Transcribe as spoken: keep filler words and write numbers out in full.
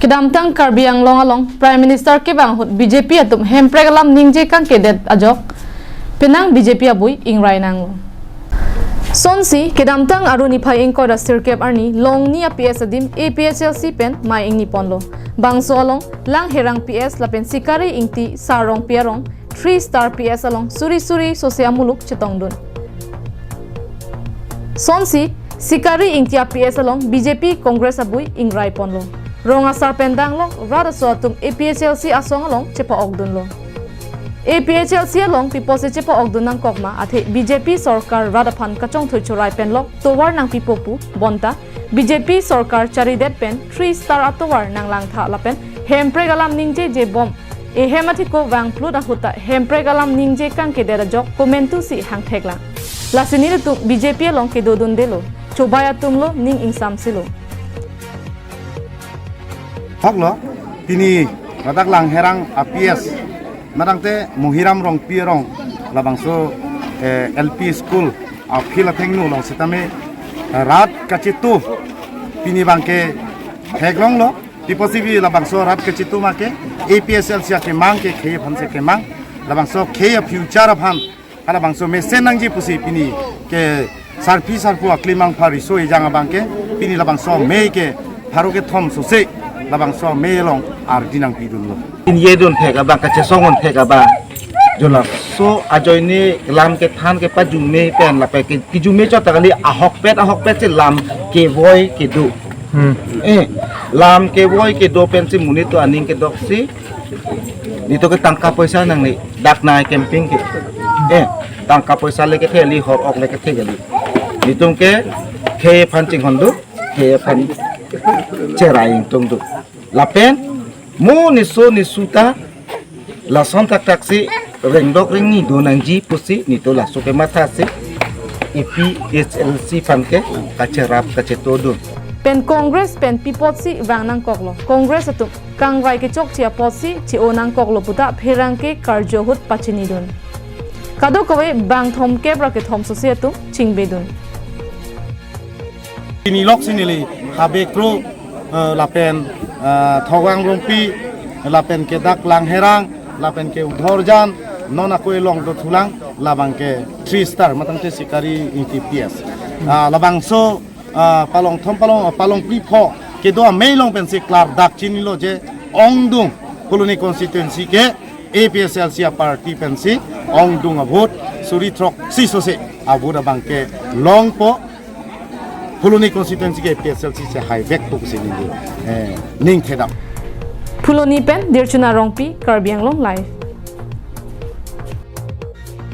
Kedamtang Karbi Anglong along Prime Minister kevang ahut B J P atum hemprek alam ningje kangkedet ajok penang B J P abui ingrai nanglo. Sonsi kedamtang Aru niphai ingkoi ra sirkep arni Longni a P S adim A P H L C pen mei ingni ponlo. Bangso along Langherang P S lapen Sikari Ingti Sarong Piarong three star P S along suri suri sose amuluk chetongdun. Sonsi Sikari Ingti a P S along B J P Congress abui ingrai ponlo. Rong asar pen danglok rat aso atum A P H L C asong along chepa-okdunlo. A P H L C along pi apotsi chepa-okdun nangkok ma athe B J P sorkar rat aphan kachongthui churai penlok tovar nangpipo pu bonta B J P sorkar charidet pen three star atovar nanglangtha lapen hemprek alam ningjeje bom. Ehem athiko vangplut ahut ta hemprek alam ningje kangkedet ajok komantusi hangtheklang. Lasi nelitum B J P along kedodundelo, chobai atumlo ning ingsamsilo. Hoklo, pini ladak Langherang a P S, madangte Mohiram Rongpi arong labangso, eh, L P school a field athengno along sitame, eh, rat kachitu pini abangke theklonglo. Pi apotsi pi labangso rat kachitu ma ke A P H L C akemang ke khei aphansi kemang. Labangso khei a future aphan halabangso mesen nangji pusi pini ke sarpi sarpo aklimang phariso ejang abangke pini labangso mei ke pharo kethom sose labangso mei along ardi nangpidunlo. Inye dun thek abang kachesong un thek abang. Jolaso ajoine lam kethan kepajume pen lapen ke kijume chot ta kali ahokpet ahokpet si lam kevoi kedo. Hmm. Eh, lam kevoi kedo pensi monit atum aning kedoksi. Nelitum ke tangka poisa nangne dak nai camping ke. Eh, tangka poisa le kethe kali, hor ok le kethe kali. Nelitum ke khei aphan chinghon do, khei aphan cherai ingtung do. Lapen mo niso niso ta lason thakthak si rengdok rengni do nangji pusi nelitum laso kemathasi A P H L C aphan ke kacherap kachetodun. Pen Congress pen pi apotsi vang nangkoklo. Congress atum kangvai kechokche apotsi che-o nangkoklo puta pherangke karjo ahut pachinidun. Kadokave bang thomkep ra kethom sose atum chingbedun. Pini lok si neli Habe Kro, eh, lapen, eh, Thogwang Rongpi, lapen ke dak Langherang, lapen ke Udhorjan, non ako elong dothulang, labang ke three star, matang te Sikari Ingti P S. Ah, labangso, ah, palong thom palong, palong phli pho kedo amei along pensi klardak chinilo je ongdung Phuloni constituency ke A P H L C a party pensi ongdung a vote suri throksi sose a vote abang ke longpo. Phuloni constituency ke A P H L C si haivekpo pusi neli, eh, ning thedam. Phuloni pen Dirchuna Rongpi, Karbi Anglong Live.